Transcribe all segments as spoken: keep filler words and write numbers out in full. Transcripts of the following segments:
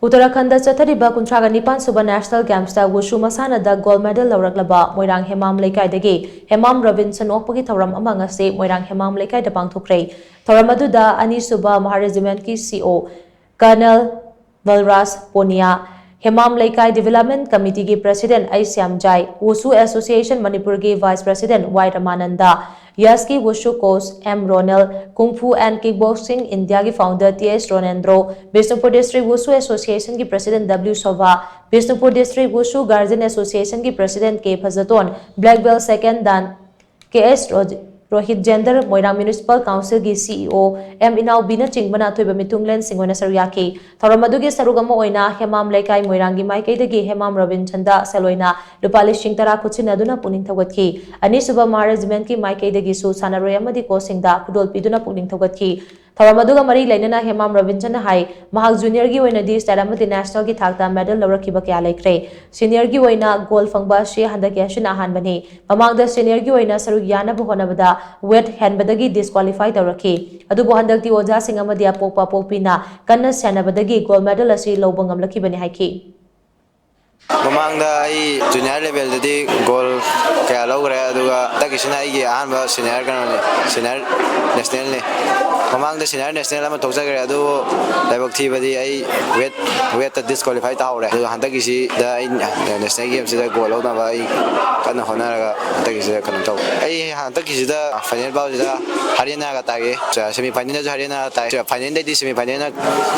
ꯎꯠꯇꯔꯥꯈꯟꯗ ꯆꯠꯊꯔꯤꯕ ꯀꯨꯟꯊ꯭ꯔꯥꯒ ꯅꯤꯄꯥꯟ ꯁꯨꯕ ꯅꯦꯁꯅꯦꯜ ꯒꯦꯝꯁꯇ ꯋꯨꯁꯨ ꯃꯁꯥꯟꯅꯗ ꯒꯣꯜ ꯃꯦꯗꯜ ꯂꯧꯔꯛꯂꯕ ꯃꯣꯏꯔꯥꯡ ꯍꯦꯃꯥꯝ ꯂꯩꯀꯥꯏꯗꯒꯤ ꯍꯦꯃꯥꯝ ꯔꯣꯕꯤꯟꯁꯟ ꯑꯣꯛꯄꯒꯤ ꯊꯧꯔꯝ ꯑꯃ ꯉꯁꯤ ꯃꯣꯏꯔꯥꯡ ꯍꯦꯃꯥꯝ ꯂꯩꯀꯥꯏꯗ ꯄꯥꯡꯊꯣꯛꯈ꯭ꯔꯦ꯫ ꯊꯧꯔꯝ ꯑꯗꯨꯗ ꯑꯅꯤꯁꯨꯕ ꯃꯍꯥ ꯔꯦꯖꯤꯃꯦꯟꯠꯀꯤ ꯁꯤ ꯏ ꯑꯣ ꯀꯔꯅꯦꯜ ꯕꯜꯔꯥꯖ ꯄꯣꯅꯤꯌꯥ, ꯍꯦꯃꯥꯝ ꯂꯩꯀꯥꯏ ꯗꯤꯚꯦꯂꯞꯃꯦꯟꯠ ꯀꯃꯤꯇꯤꯒꯤ president A Syamjai, wushu association ꯃꯅꯤꯄꯨꯔꯒꯤ ꯚꯥꯏꯁ ꯄ꯭ꯔꯦꯁꯤꯗꯦꯟꯠ ꯋꯥꯏ ꯔꯃꯥꯅꯟꯗ, ꯌꯥꯁꯀꯤ wushu coach M Ronel, kung fu and kick boxing ꯏꯟꯗꯤꯌꯥꯒꯤ founder T S Ronendro, Bishnupur district wushu ꯑꯦꯁꯣꯁꯤꯌꯦꯁꯟꯒꯤ president W Sobha, Bishnupur district wushu guardian ꯑꯦꯁꯣꯁꯤꯌꯦꯁꯟꯒꯤ president K Fajaton, black belt second dan K S ꯔꯣ-, Rohit gender, ꯃꯣꯏꯔꯥꯡ municipal ꯀꯥꯎꯟꯁꯤꯜꯒꯤ ꯁꯤ E ꯑꯣ M ꯏꯅꯥꯎꯕꯤꯅꯆꯤꯡꯕꯅ ꯑꯊꯣꯏꯕ ꯃꯤꯊꯨꯡꯂꯦꯟꯁꯤꯡ ꯑꯣꯏꯅ ꯁꯔꯨꯛ ꯌꯥꯈꯤ꯫ ꯊꯧꯔꯝ ꯑꯗꯨꯒꯤ ꯁꯔꯨꯛ ꯑꯃ ꯑꯣꯏꯅ ꯍꯦꯃꯥꯝ ꯂꯩꯀꯥꯏ ꯃꯣꯏꯔꯥꯡꯒꯤ ꯃꯥꯏꯀꯩꯗꯒꯤ ꯍꯦꯃꯥꯝ ꯔꯣꯕꯤꯟꯁꯟꯗ ꯁꯦꯜ ꯑꯣꯏꯅ ꯂꯨꯄꯥ ꯂꯤꯁꯤꯡ ꯇꯔꯥ ꯈꯨꯠꯁꯤꯟꯅꯗꯨꯅ ꯄꯨꯛꯅꯤꯡ ꯊꯧꯒꯠꯈꯤ꯫ ꯑꯅꯤꯁꯨꯕ ꯃꯍꯥ ꯔꯦꯖꯤꯃꯦꯟꯠꯀꯤ ꯃꯥꯏꯀꯩꯗꯒꯤꯁꯨ ꯁꯥꯟꯅꯔꯣꯏ ꯑꯃꯗꯤ ꯀꯣꯆꯁꯤꯡꯗ ꯈꯨꯗꯣꯜ ꯄꯤꯗꯨꯅ ꯄꯨꯛꯅꯤꯡ ꯊꯧꯒꯠꯈꯤ꯫ ꯊꯧꯔꯝ ꯑꯗꯨꯒ ꯃꯔꯤ ꯂꯩꯅꯅ ꯍꯦꯃꯥꯝ ꯔꯣꯕꯤꯟꯁꯟꯅ ꯍꯥꯏ, ꯃꯍꯥꯛ ꯖꯨꯅꯤꯌꯔꯒꯤ ꯑꯣꯏꯅꯗꯤ ꯁ꯭ꯇꯦꯠ ꯑꯃꯗꯤ ꯅꯦꯁꯅꯦꯜꯒꯤ ꯊꯥꯛꯇ ꯃꯦꯗꯜ ꯂꯧꯔꯛꯈꯤꯕ ꯀꯌꯥ ꯂꯩꯈ꯭ꯔꯦ꯫ ꯁꯤꯅꯤꯌꯔꯒꯤ ꯑꯣꯏꯅ ꯒꯣꯜ ꯐꯪꯕ ꯑꯁꯤ ꯍꯟꯗꯛꯀꯤ ꯑꯁꯤꯅ ꯑꯍꯥꯟꯕꯅꯤ꯫ ꯃꯃꯥꯡꯗ ꯁꯤꯅꯤꯌꯔꯒꯤ ꯑꯣꯏꯅ ꯁꯔꯨꯛ ꯌꯥꯅꯕ ꯍꯣꯠꯅꯕꯗ ꯋꯦꯠ ꯍꯦꯟꯕꯗꯒꯤ ꯗꯤꯁꯀ꯭ꯋꯥꯂꯤꯐꯥꯏ ꯇꯧꯔꯛꯈꯤ꯫ ꯑꯗꯨꯕꯨ ꯍꯟꯗꯛꯇꯤ ꯑꯣꯖꯥꯁꯤꯡ ꯑꯃꯗꯤ ꯑꯄꯣꯛꯄ ꯑꯄꯣꯛꯄꯤꯅ ꯀꯟꯅ ꯁꯦꯟꯅꯕꯗꯒꯤ ꯒꯣꯜ ꯃꯦꯗꯜ ꯑꯁꯤ ꯂꯧꯕ ꯉꯝꯂꯛꯈꯤꯕꯅꯤ ꯍꯥꯏꯈꯤ꯫ ꯃꯃꯥꯡꯗ ꯑꯩ ꯖꯨꯅꯤꯌꯔ ꯂꯦꯚꯦꯜꯗꯗꯤ ꯒꯣꯜ ꯀꯌꯥ ꯂꯧꯈ꯭ꯔꯦ, ꯑꯗꯨꯒ ꯍꯟꯗꯛꯀꯤꯁꯤꯅ ꯑꯩꯒꯤ ꯑꯍꯥꯟꯕ ꯁꯤꯅꯤꯌꯔ ꯀꯩꯅꯣꯅꯤ, ꯁꯤꯅꯤꯌꯔ ꯅꯦꯁꯅꯦꯜꯅꯤ꯫ ꯃꯃꯥꯡꯗ ꯁꯤꯅꯤꯌꯔ ꯅꯦꯁꯅꯦꯜ ꯑꯃ ꯊꯣꯛꯆꯈ꯭ꯔꯦ, ꯑꯗꯨꯕꯨ ꯂꯥꯏꯕꯛ ꯊꯤꯕꯗꯤ ꯑꯩ ꯋꯦꯠ, ꯋꯦꯠꯇ ꯗꯤꯁꯀ꯭ꯋꯥꯂꯤꯐꯥꯏ ꯇꯥꯍꯧꯔꯦ꯫ ꯑꯗꯨꯒ ꯍꯟꯗꯛꯀꯤꯁꯤꯗ ꯑꯩ ꯅꯦꯁꯅꯦꯜ ꯒꯦꯝꯁꯤꯗ ꯒꯣꯜ ꯂꯧꯅꯕ ꯑꯩ ꯀꯟꯅ ꯍꯣꯠꯅꯔꯒ ꯍꯟꯗꯛꯀꯤꯁꯤꯗ ꯀꯩꯅꯣ ꯇꯧ꯫ ꯑꯩ ꯍꯟꯗꯛꯀꯤꯁꯤꯗ ꯐꯥꯏꯅꯦꯜ ꯐꯥꯎꯁꯤꯗ ꯍꯔꯤꯌꯥꯅꯥꯒ ꯇꯥꯒꯦ꯫ ꯁꯦꯃꯤ ꯐꯥꯏꯅꯦꯜꯗꯁꯨ ꯍꯔꯤꯌꯥꯅꯥ ꯇꯥꯏ꯫ ꯐꯥꯏꯅꯦꯜꯗꯩꯗꯤ ꯁꯦꯃꯤ ꯐꯥꯏꯅꯦꯜꯅ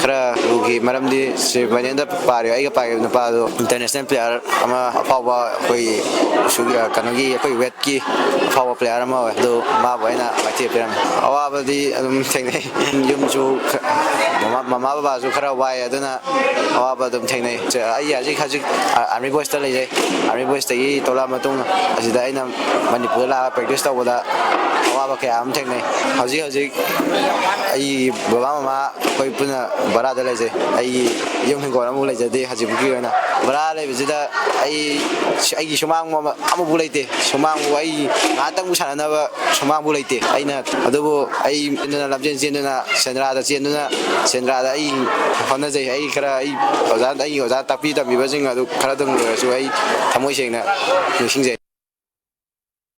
ꯈꯔ ꯂꯨꯈꯤ, ꯃꯔꯝꯗꯤ ꯁꯦꯃꯤ ꯐꯥꯏꯅꯦꯜꯗ ꯄꯥꯔꯤꯕ, ꯑꯩꯒ ꯄꯥꯔꯤꯕ ꯅꯨꯄꯥꯗꯣ ꯏꯟꯇꯔꯅꯦꯁꯅꯦꯜ ꯄ꯭ꯂꯦꯌꯔ ꯑꯃ ꯑꯐꯥꯎꯕ ꯑꯩꯈꯣꯏꯒꯤ ꯁꯨ-, ꯀꯩꯅꯣꯒꯤ ꯑꯩꯈꯣꯏ ꯋꯦꯠꯀꯤ ꯑꯐꯥꯎꯕ ꯄ꯭ꯂꯦꯌꯔ ꯑꯃ ꯑꯣꯏ꯫ ꯑꯗꯨ ꯃꯥꯕꯨ ꯑꯩꯅ ꯃꯥꯏꯊꯤꯕ ꯄꯤꯔꯝꯃꯤ꯫ ꯑꯋꯥꯕꯗꯤ ꯑꯗꯨꯝ ꯊꯦꯡꯅꯩ꯫ ꯌꯨꯝꯁꯨ ꯈ-, ꯃꯃꯥ, ꯃꯃꯥ ꯕꯕꯥꯁꯨ ꯈꯔ ꯋꯥꯏ, ꯑꯗꯨꯅ ꯑꯋꯥꯕ ꯑꯗꯨꯝ ꯊꯦꯡꯅꯩ꯫ ꯑꯩ ꯍꯧꯖꯤꯛ, ꯍꯧꯖꯤꯛ ꯑꯥꯔꯃꯤ ꯕꯣꯏꯁꯇ ꯂꯩꯖꯩ꯫ ꯑꯥꯔꯃꯤ ꯕꯣꯏꯁꯇꯒꯤ ꯊꯣꯛꯂꯛꯑ ꯃꯇꯨꯡ ꯑꯁꯤꯗ ꯑꯩꯅ ꯃꯅꯤꯄꯨꯔꯗ ꯂꯥꯛꯑꯒ ꯄ꯭ꯔꯦꯛꯇꯤꯁ ꯇꯧꯕꯗ ꯑꯋꯥꯕ ꯀꯌꯥ ꯑꯃ ꯊꯦꯡꯅꯩ꯫ ꯍꯧꯖꯤꯛ ꯍꯧꯖꯤꯛ ꯑꯩꯒꯤ ꯕꯕꯥ ꯃꯃꯥ ꯑꯩꯈꯣꯏ ꯄꯨꯟꯅ ꯚꯔꯥꯗ ꯂꯩꯖꯩ꯫ ꯑꯩꯒꯤ ꯌꯨꯝ ꯍꯤꯡꯒꯣꯜ ꯑꯃꯐꯥꯎ ꯂꯩꯖꯗꯦ ꯍꯧꯖꯤꯛꯐꯥꯎꯒꯤ ꯑꯣꯏꯅ꯫ ꯚꯔꯥ ꯂꯩꯕꯁꯤꯗ ꯑꯩ, ꯑꯩꯒꯤ ꯁꯨꯃꯥꯡ ꯑꯃ, ꯑꯃꯐꯥꯎ ꯂꯩꯇꯦ꯫ ꯁꯨꯃꯥꯡꯕꯨ ꯑꯩ ꯉꯥꯏꯍꯥꯛꯇꯪꯕꯨ ꯁꯥꯟꯅꯅꯕ ꯁꯨꯃꯥꯡꯕꯨ ꯂꯩꯇꯦ꯫ ꯑꯩꯅ ꯑꯗꯨꯕꯨ ꯑꯩ ꯆꯦꯟꯗꯨꯅ, ꯂꯝꯖꯦꯟ ꯆꯦꯟꯗꯨꯅ, ꯁꯦꯟꯗ꯭ꯔꯥꯗ ꯆꯦꯟꯗꯨꯅ, ꯁꯦꯟꯗ꯭ꯔꯥꯗ ꯑꯩ ꯍꯣꯠꯅꯖꯩ꯫ ꯑꯩ ꯈꯔ, ꯑꯩ ꯑꯣꯖꯥ, ꯑꯩꯒꯤ ꯑꯣꯖꯥ ꯇꯥꯛꯄꯤ ꯇꯝꯕꯤꯕꯁꯤꯡ ꯑꯗꯨ ꯈꯔꯗꯪ ꯑꯣꯏꯔꯁꯨ ꯑꯩ ꯊꯃꯣꯏ ꯁꯦꯡꯅ ꯅꯤꯡꯁꯤꯡꯖꯩ꯫